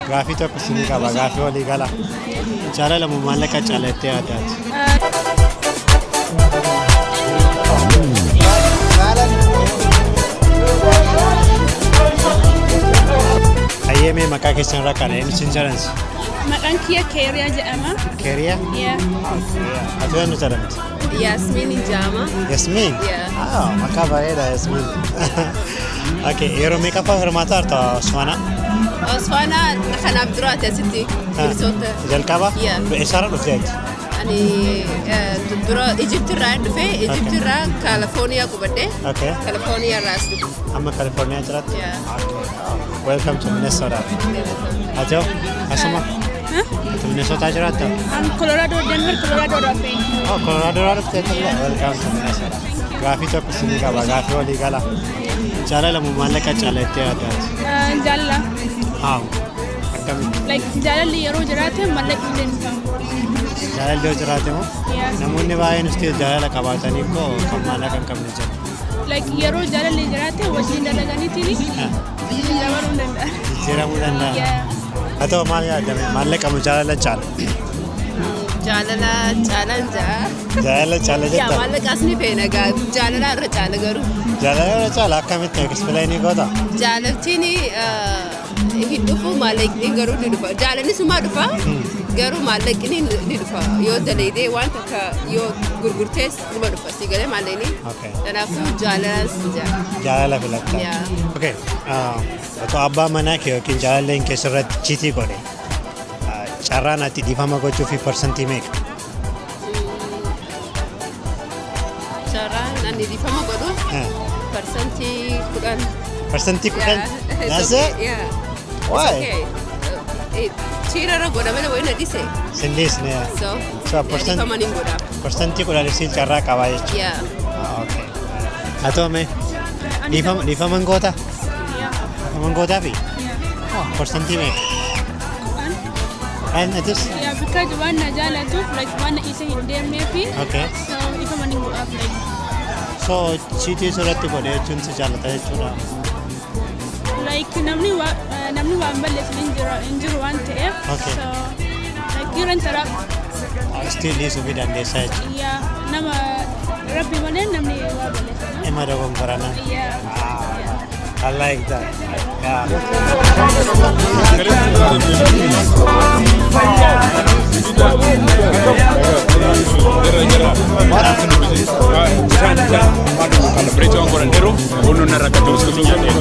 Gaafii tokko isinii qaba, gaafii walii gala. Jaalala moo maallaqa caala jettee yaaddaati? Hayyee, mee maqaa keessan irraa kana eenyu isin jedhansi? Maqaan kiyya Keeriyaa jedhama. Keeriyaa? Yeah. Ati eenyu jedhamti? Yasmin Jama. Yasmiin? Yeah. Ah, maqaa bareeda Yasmiin. Okay, yeroo meeqaffaa hirmaataa jirta Osfaanaa? Osfaana kanaaf duraati asitti Minnesota. Jalqaba? Yeah. Eessarra dhufteeti? Ani dura Egypt irraa dhufe. Egypt irraa California qubadhe. California irraa as dhufe. Amma California jiraatti? Yeah. Okay. Welcome to Minnesota. Ati hoo? Asuma? Ati Minnesota jiraatta? An Colorado, Denver, Colorado dhufe. Oh, Colorado irraa dhufteeti? Welcome to Minnesota. Gaafii tokko isinii qaba, gaafii walii gala. Jaalala moo maallaqa caala jettee yaaddaati? Jaalala. Haa. Akkamitti? Like, jaalalli yeroo jiraate mallaqni illee ni ta'a. Jaalalli yoo jiraate moo? Yeah. Namoonni baay'een still jaalala qabaatanii koo kan maallaqa hin qabne jiru. Like, yeroo jaalalli jiraate wajjin dalaganiitiin dabaluu hin danda'a. Jijjiiramuu danda'a. Yeah. Haa ta'u, maal yaaddame? Maallaqa moo jaalala caala? Jaalala caalaan jaa. Jaalala caala Yaa, jetta? maallaqaas ni feena gaa, jaalala irra caala garuu. Jaalala irra caala, akkamitti, explain goota? Jaalaltiin hin dhufu, maallaqni garuu ni dhufa. Jaalalli sumaa dhufa, garuu maallaqni ni dhufa. Yoo dalaydee waan takka yoo gurgurtees nima dhufa, si galee maallaqni. Kanaafuu jaalalas jaa. Jaalala filatta. Yeah. Okay. Otoo abbaa manaa kee yookiin jaalalleen kee sirratti cheat godhe, carraan ati dhiifama gochuu fi parsantii meeqa? Carraan ani dhiifama godhu 10%. 10%? Yeah, it's That's okay. it? Yeah. Why? It's okay. Cheaterra godha malee wayii na dhise. Sindiisne. So, So, dhiifama ni godha. 10% isiin carraa qabaa jechuudha. Yeah. Ah, okay. Haa ta'u, mee dhiifama hin goota? Yeah. Dhiifama hin gootaafi? Yeah. Oh, parsantii meeqa? 10 atis? Yeah, because waan na jaalatuuf, like, waan na isa hin deemneefi. So dhiifama ni godhaaf, like. So cheat sirratti godhe jechuun si jaallata jechuudha. Like, namni waan balleessu hin jiru waan ta'eef. So, like, dhiiran taraa. Still dhiisuu fi dandeessaa jechuudha. Yeah, nama rabbi malee namni waa balleessu. Dhimma dogongorana. Yeah. I like that. Yeah. Bishaan celebrate waan godhaniiru hunduun rakkate biskuutii nyaatee.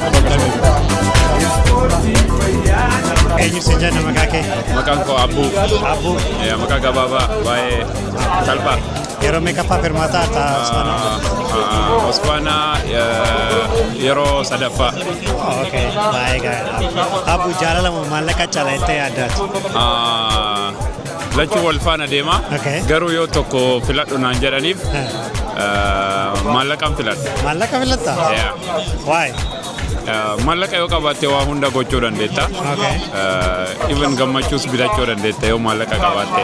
Eenyu sin jenna, maqaa kee? Maqaan koo Abbuu. Abbuu. Maqaa gabaabaa, baay'ee salphaa. Yeroo meeqaffaaf hirmaataa ta'a? Osfaanaa yeroo sadaffaa. Oh, okay. Baay'ee gaariidha. Abbuu, jaalala moo maallaqa caala jettee yaaddaati? Lachuu wal faana deema. Garuu yoo tokko filadhu naan jedhaniif, maallaqaan filadha. Maallaqa filatta? Yeah. Why? Maallaqa yoo qabaatte waa hunda gochuu dandeetta. Even gammachuus bitachuu dandeetta yoo maallaqa qabaatte.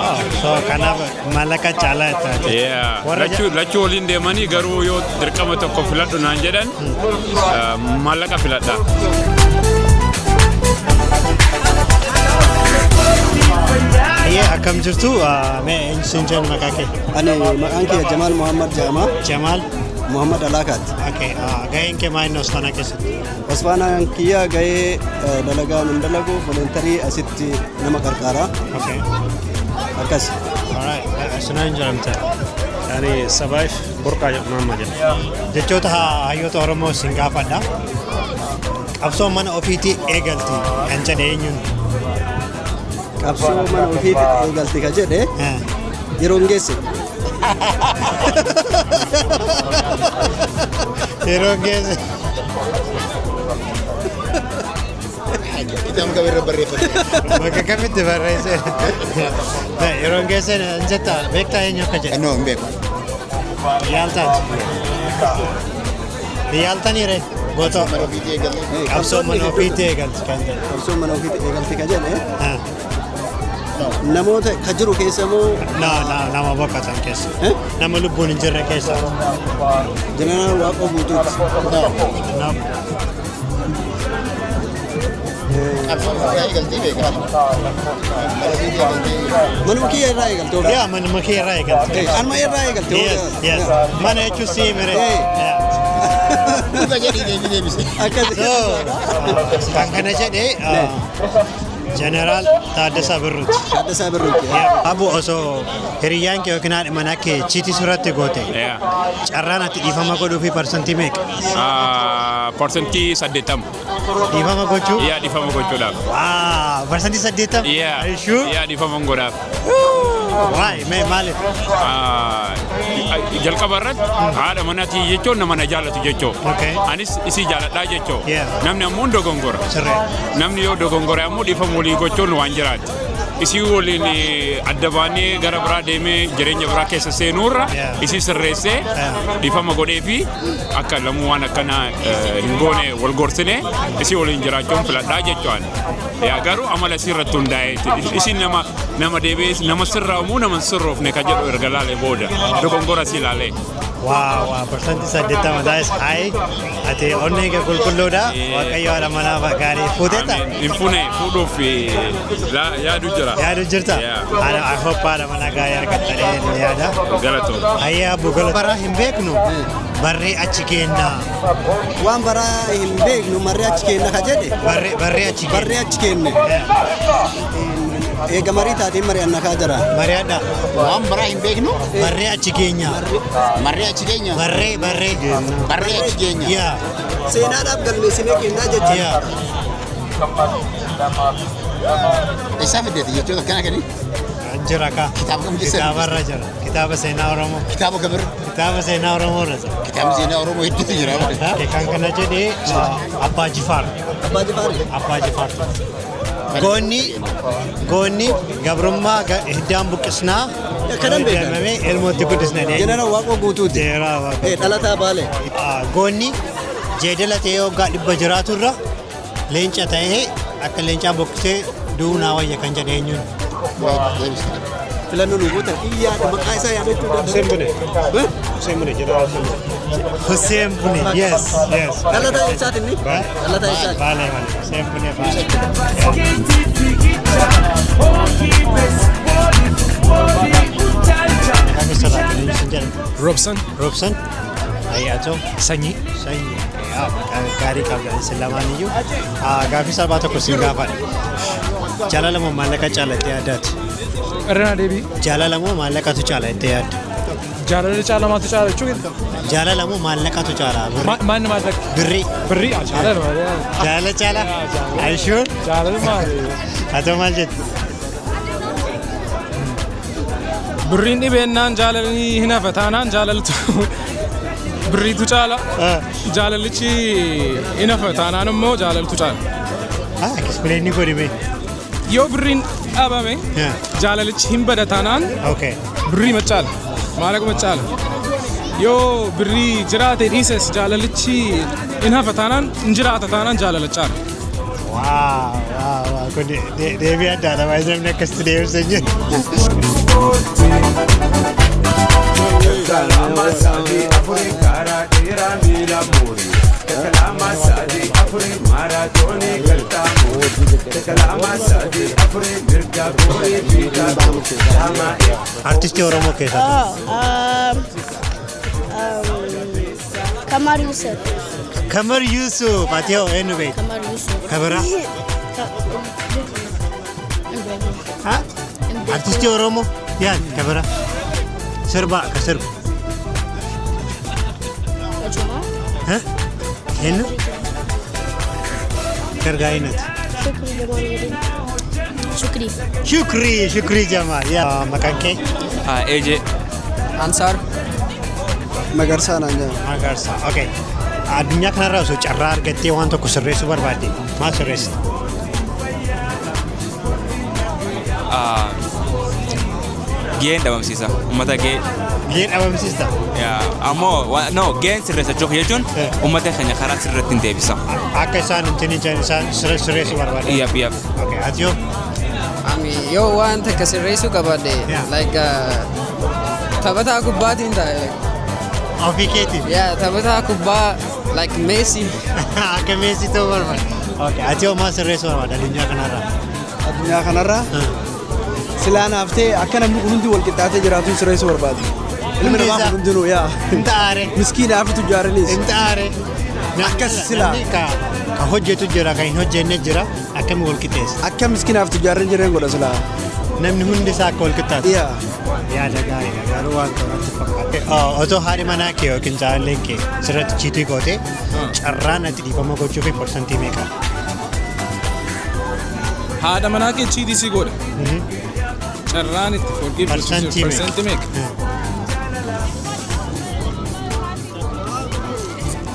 Oh, so kanaaf maallaqa caalaa jetta. Yeah. Warra Lachuu waliin deemanii, garuu yoo dirqama tokko filadhu naan jedhan, maallaqa filadha. Iyyee, akkam jirtu? Mee eenyu sin jennu, maqaa kee? Ani maqaan kiyya Jamaal Muhammad jedhama. Jamaal? Muhammad Alaakaati. Okay. Gaheen kee maal inni Osfaanaa keessatti? Osfaanaan kiyya gahee dalagaa nan dalagu, voluntary asitti nama qarqaara. Akkas. Alright. Sinaan jedhamte. Ani Sabaayif Burqaa Maammaa jedhama. Jechoota hayyoota Oromoo sin gaafadha. Qabsoon mana ofiitii eegalti kan jedhe eenyuun? Qabsoo mana ofiitti eegalti ka jedhe yeroo hin geesse. Yeroo geesse. Kitaaba kamirra barreeffame? Bakka kamitti barreesse? Yeroo geesse hin jetta, beektaa eenyu akka jedhe? No, hin beeku. Yaaltaati. Yaaltanii ree? Goota. Mana ofiitii eegalte. Qabsoo mana ofiitii eegalti kan jedhe. Qabsoo mana ofiitti eegalti ka jedhe namoota ka jiru keessa moo? Na na nama boqotan keessa. Nama lubbuun hin jirre keessa. Jeneraal Waaqoo Guutuuti. No. Qabsoon irraa eegaltee beekaa. Manuma kiyya irraa eegalte. Yaa, manuma kee irraa eegalte. Anuma irraa eegalte. Yes. Mana jechuun sii mire. Dhuga jedhii deebii deebise. Akkas. So, kan kana jedhe Jeneraal Taaddasaa Birruuti. Taaddasaa Birruuti. Abu, osoo hiriyyaan kee yookiin haadhi manaa kee cheat surratti goote, carraan ati dhiifama godhuu fi parsantii meeqa? 80%. Dhiifama gochuu? Yaa, dhiifama gochuudhaaf. Waa, 80%? Yaa. Are you sure? Yaa, dhiifama godhaaf. Why? Mee maaliif? Jalqaba irratti haadha manaatii jechuun nama na jaallatu jechuu. Anis isii jaaladhaa jechuu. Namni ammoo hin dogongora. Namni yoo dogongore ammoo dhiifama walii gochuun waan jiraati. Isii waliin adda baanee gara biraa deemee jireenya biraa keessa seenuurra isii sirreessee dhiifama godhee fi akka lamuu waan akkana hin goone wal gorsine isii waliin jiraachuun filadhaa jechuudha. Yaa, garuu amala isii irratti hundaa'eeti. Isiin nama deebi'ee nama sirraa'u nama hin sirroofne ka jedhu erga laalee booda dogongora isii laalee. Wow, 80%, that is high. Ati onnee kee qulqulluudha. Waaqayyo haadha manaa gaarii fuuteetta? Hin fuune, fuudhuuf yaadu jira. Yaadu jirta? Yeah. I hope haadha manaa gaarii argattanii ni yaada. Galatoom. Hayyaa Abbuu, galata. Bara hin beeknu barree achi keenna. Waan baraa hin beeknu marree achi keenna ka jedhe. Barree achi keenna. Barree achi keenne. Eega marii taateen mari'anna kaa jira. Mari'adha. Waan baraa hin beeknu. Barree achi keenya. Marree achi keenya. Barree, barree. Barree achi keenya. Yaa. Seenaadhaaf galmeessinee kennaa jechuudha. Eessaa fiddeeti jechoota akkana kanii? Jira kaa. Kitaaba kam keessa? Kitaabarra jira. Kitaaba seenaa Oromoo. Kitaaba kamirra? Kitaaba seenaa Oromoo irra jira. Kitaabni seenaa Oromoo hedduutu jira. Kan kana jedhee Abbaa Jifaar. Abbaa Jifaar. Abbaa Jifaar. Goonni gabrummaa hiddaan buqqisnaa. Kanan beekan. Deemamee ilmootti guddisna. Jeneraal Waaqoo Guutuuti. Jeneraal Waaqoo. Dhalataa Baalee. Goonni jeedala ta'ee waggaa 100 jiraaturra leenca ta'ee akka leencaa boqqisee du'uu naa wayya kan jedhe eenyuun? Filannoo nu guutan iyyaadha, maqaa isaa yaadachuu danda'u. Hussein Bune. Hussein Bune, Jeneraal Hussein Bune. Hussein Bune, yes. Dhalataa eessaati inni? Dhalataa eessaati? Baalee, Baalee. Hussein Bune, Baalee. Maqaan keessarraa kan eenyu sin jedhama? Robson. Robson. Ayyaatoo. Sanyii. Sanyii. Yaa, maqaa gaarii qabda isin lamaan iyyuu. Gaaffii salphaa tokko sin gaafadha. Jaalala moo maallaqa caala itti yaaddaati? Irra deebii. Jaalala moo maallaqatu caala itti yaadda? Jaalala caala maatu caala jechuun? Jaalala moo maallaqatu caala? Maanni maallaqa? Birrii. Birrii, jaalala. Jaalala caala? Are you sure? Jaalala maali? Haa ta'u, maal jettu? Birriin dhibeennaan jaalalli hin hafa taanaan jaalaltu birriitu caala. Jaalallichi hin hafa taanaan immoo jaalaltu caala. Explain godhi mee. Yoo birriin dhabame jaalalichi hin bada taanaan birrii macaala. Maallaquma caala. Yoo birrii jiraate dhiises jaalalichi hin hafa taanaan, hin jiraata taanaan jaalala caala. Wow. Kun deebii addaadha. Baay'ee namni akkasitti deebisee jiru. Kalama sadi afuri karaa dheeraa miila muuri. Kalama sadi afuri maaraatoonii galtaa muuri. Kalama sadi afuri mirga goorii fiigaa lama. Artistii Oromoo keessaa Oh, Kamar Yusuf. Kamar Yusuf. Ati hoo, eenyu beekta? Kamar Yusuf. Kabira? Ha? Artistii Oromoo? Yaa, kabira. Sirba ka sirba. Ha? Eenyu? Gargaarinati. Shukri Jamal jedhama. Shukri. Shukrii, Shukrii Jamaal. Yaa, maqaan kee? AJ. Ansaar. Magarsaa naan jedhama. Magarsaa. Okay. Addunyaa kanarraa osoo carraa argattee waan tokko sirreessuu barbaadde maal sirreessita? Gaheen dhabamsiisa. Uummata gahee. Gaheen dhabamsiista? Ammoo no, gaheen sirreessa jechuun uummata keenya karaa sirriitti hin deebisa. Akka isaan hin isaan sirreessuu barbaadde? Yap. Okay. Ati yoo? Ami yoo waan takka sirreessuu qabaadhe, like taphataa kubbaatiin ta'a. Like. Ofii keetiif? Yeah, taphataa kubbaa like Messi. Akka Messi ta'uu barbaadde. Okay, ati hoo maal sirreessuu barbaadda addunyaa kanarraa? Addunyaa kanarraa silaa naaf ta'e akka namni kun hundi wal qixxaatee jiraatu sirreessuu barbaada. Ilmi namaa kun hundinuu yaa. Hin ta'aare. Miskiinaa fi tujjaaraniis. Hin ta'aare. Akkas silaa. Namni ka hojjetu jira, ka hin hojjenne jira, akkami wal qixxeessa? Akka miskiinaaf tujjaarran jireen godha silaa. Namni hundi isaa akka wal qixxaatu. Yaa. Yaada gaariidha, garuu waan kanatti fakkaate. Otoo haadhi manaa kee yookiin jaalalleen kee sirratti cheat goote, carraan ati dhiifama gochuu fi parsantii meeqa? Haadha manaa kee cheat si godhe. Carraan itti forgive Parsantii meeqa? Parsantii meeqa?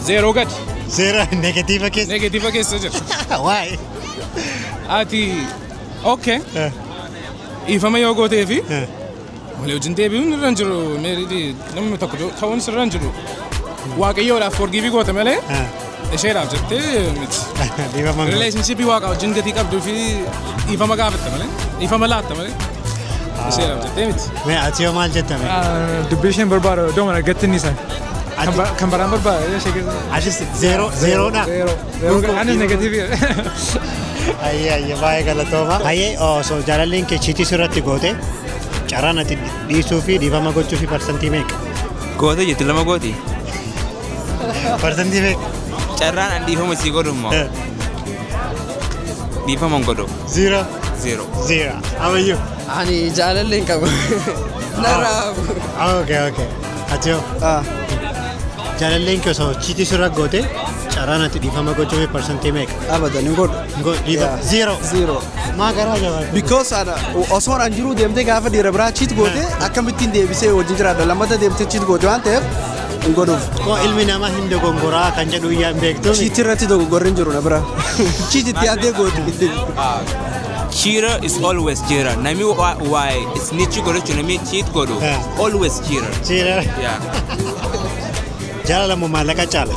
Zeeroo gadi. Zeero, negative keessa. Negative keessa jira. Waa'ee. Ati okay. Dhiifama yoo gootee fi walii wajjin deebi'uun irra hin jiru, married namni tokko ta'uun irra hin jiru. Waaqayyoodhaaf forgive goota malee isheedhaaf jettee miti. Dhiifama goote. Relationship waaqa wajjin gatii qabduu fi dhiifama gaafatta malee, dhiifama laatta malee, isheedhaaf jettee miti. Mee ati hoo maal jetta mee? Dubbii isheen barbaadu iddoo mana argatti inni isaan. Kan baraan barbaada ishee keessa. Atis zeeroo zeeroodha? Zeeroo. Anis negative. Ayyee ayyee, baay'ee galatooma. Ayyee, osoo jaalalleen kee cheat sirratti goote, carraan ati dhiisuu fi dhiifama gochuu fi parsantii meeqa? Goote jetti, lama gooti. Parsantii meeqa? Carraan an dhiifama sii godhu immoo dhiifama hin godhu. Zero. Zero. Zero. Amayyuu. Ani jaalallee hin qabu. Narraa hafu. Okay. Ati hoo? Jaalalleen kee osoo cheat sirra goote, carraan ati dhiifama gochuu fi parsantii meeqa? Abadan hin godhu. Dhiifama. Zero. Zero. Maa garaa jabaatu? Because ana osoon an jiruu deemtee gaafa dhiira biraa cheat goote akkamittiin deebisee wajjin jiraadha? Lammata deemtee cheat goote waan ta'eef hin godhuuf. Koo ilmi namaa hin dogongoraa kan jedhu iyyaa hin beektu. Cheat irratti dogoggorri hin jiru na bira. Cheat itti yaadee goote. Cheater is always cheater. Namni waa'ee snitch godhu, namni cheat godhu always cheater. Cheater. Yeah. Jaalala moo maallaqa caala?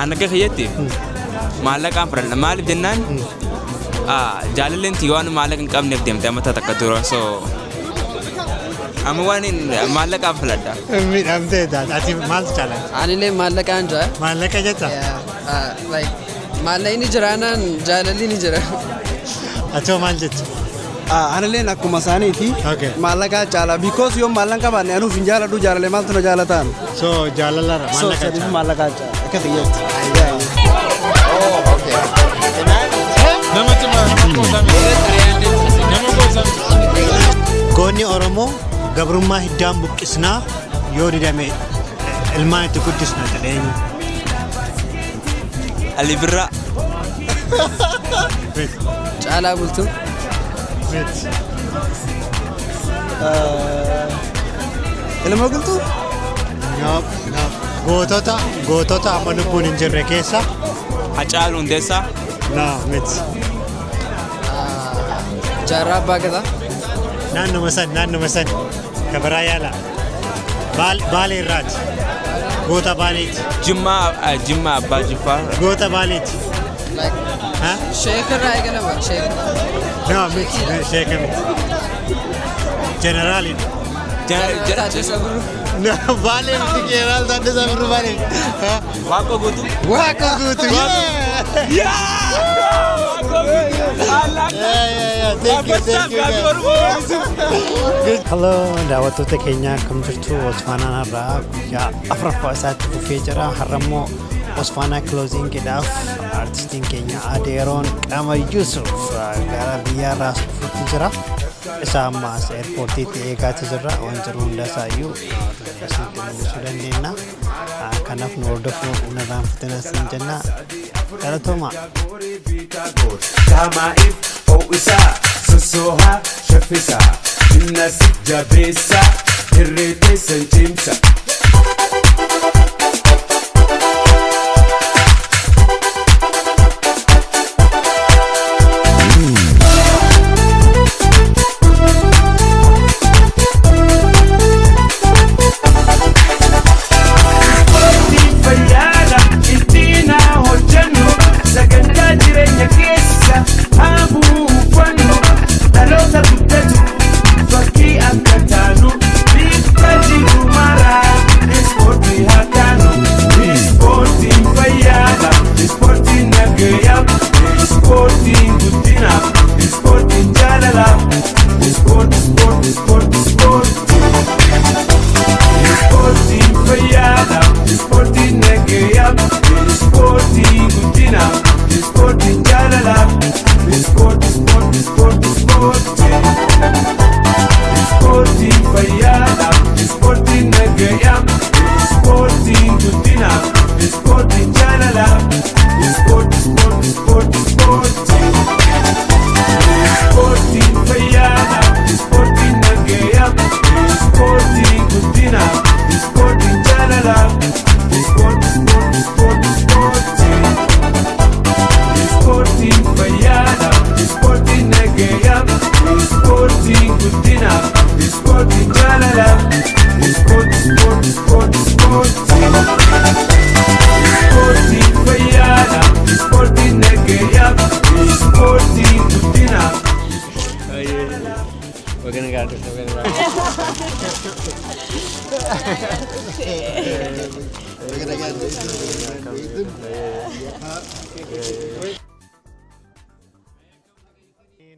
An akka kiyyatti maallaqaan fudhadha. Maaliif jennaan, jaalalleen tii waan maallaqa hin qabneef deemte amma takka dura, so amma waan maallaqaan filadha. Miidhamtee taate, ati maaltu caala? Anillee maallaqaan jaa. Maallaqa jetta? Like maallaqni jiraanaan jaalalli ni jira. Ati hoo maal jettu? Analleen akkuma isaaniiti. Maallaqaa caala. Because yoo maallaqa qabaanne anuuf hin jaaladhu, jaalalee maaltu na jaalataan? So jaalalarra So maallaqa saniif caala. Maallaqaa caala. Akka kiyyatti. Nama cimaa, nama qoosaa miti. Nama qoosaa miti. Goonni Oromoo gabrummaa hiddaan buqqisnaa, yoo didame ilmaan itti guddisna jedhee eenyu? Ali Birraa. Caalaa Bultuu. Miti. Ilma Qilxuu? No. Gootota amma lubbuun hin jirre keessa. Hacaaluu Hundeessaa. No, miti. Jaarraa Abbaa Gadaa. Naannuma san, naannuma san. Kabaraa yaala. Baalee irraati. Goota Baaleeti. Jimmaa Abbaa Jifaar. Goota Baaleeti. Sheek irraa eegalama. Sheek. No, miti. Sheeka miti. Jeneraalidha. Taaddasaa Birruu. No, Baalee miti, Jeneraal Taaddasaa Birruu Baalee. Waaqoo Guutuu. Waaqoo Guutuu. Yeah! Yeah. Thank you, thank you, guys. Good. Hello, daawwattoota keenya, akkam jirtu? Osfaanaan har'aa guyyaa afuraffaa isaatti fufee jira. Har'a immoo Osfaanaa closingiidhaaf artistiin keenya Adeeroon Qamar Yusuf gara biyyaarraa as dhufuutti jira. Isa amma as airportiitti eegaati jirra. Waan jiru hunda isaayyuu isinitti mul'isuu dandeenya. Kanaaf nu hordofuu hin irraanfatinaa isin jenna. Galatooma. Qaamaa'if ho'isaa, sossoohaa, shaffisaa, humna si jabeessaa, irree teessan cimsa. Ispoortiin fayyaadha, ittiin haa hojjennu, sagantaa jireenya keessa haa buufannu, dhaloota guddatu fakkii akka taanu, bikka jiru maraa.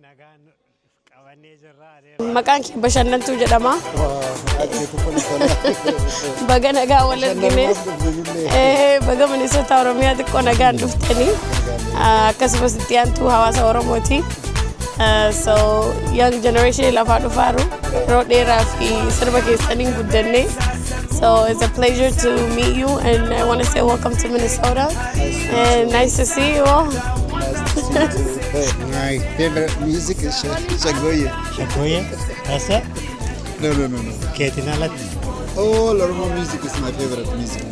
Nagaan dhufte. Maqaan kee Bashannantuu jedhama. Baga nagaa wal argine. Baga Minnesota Oromiyaa xiqqoo nagaan dhuftanii. Akkasumas itti aantuu hawaasa Oromooti. So young generation lafaa dhufaaru yeroo dheeraa fi sirba keessaniin guddanne. So it's a pleasure to meet you, and I want to say welcome to Minnesota and nice to see you all. My favorite music is Shagoye. Shagoye? That's it? No. Keetiin alatti. All Oromo music is my favorite music.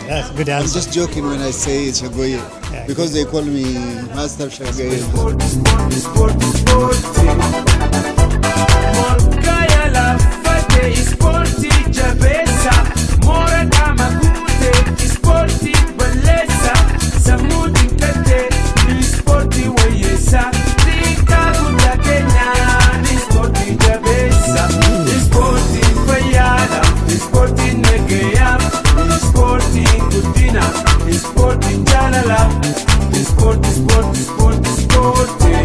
That's good I'm answer. just joking when I say Shagoye because they call me Master Shagoye. Sport, ispoortii. Morkaya laffate ispoortii jabeessa. Moora qaama guute ispoortii balleessa. Sammuu xiqqatte ispoortii wayyeessa. Xiqqaa guddaa keenyaan ispoortii jabeessa. Ispoortiin fayyaadha. Ispoortiin nagayaa. Ispoortiin guddina. Ispoortiin jaalala. Ispoortii, ispoortii, ispoortii, ispoortii.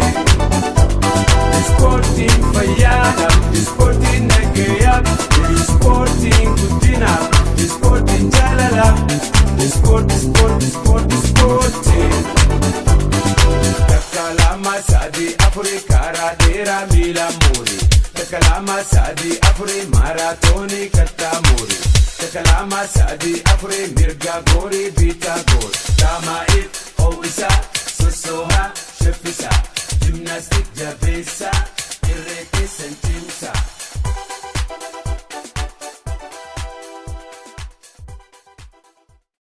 Ispoortiin fayyaadha, ispoortiin nagayaa, ispoortiin guddina, ispoortiin jaalala. Ispoortii, ispoortii, ispoortii, ispoortii. Takka, lama, sadi, afuri, karaa dheeraa miila muuri. Takka, lama, sadi, afuri, maaraatoonii kattaa muuri. Takka, lama, sadi, afuri, mirga goorii, biitaa goor. Qaamaa'if ho'isaa, sossoohaa, shaffisaa. Gymnastic jabeessaa.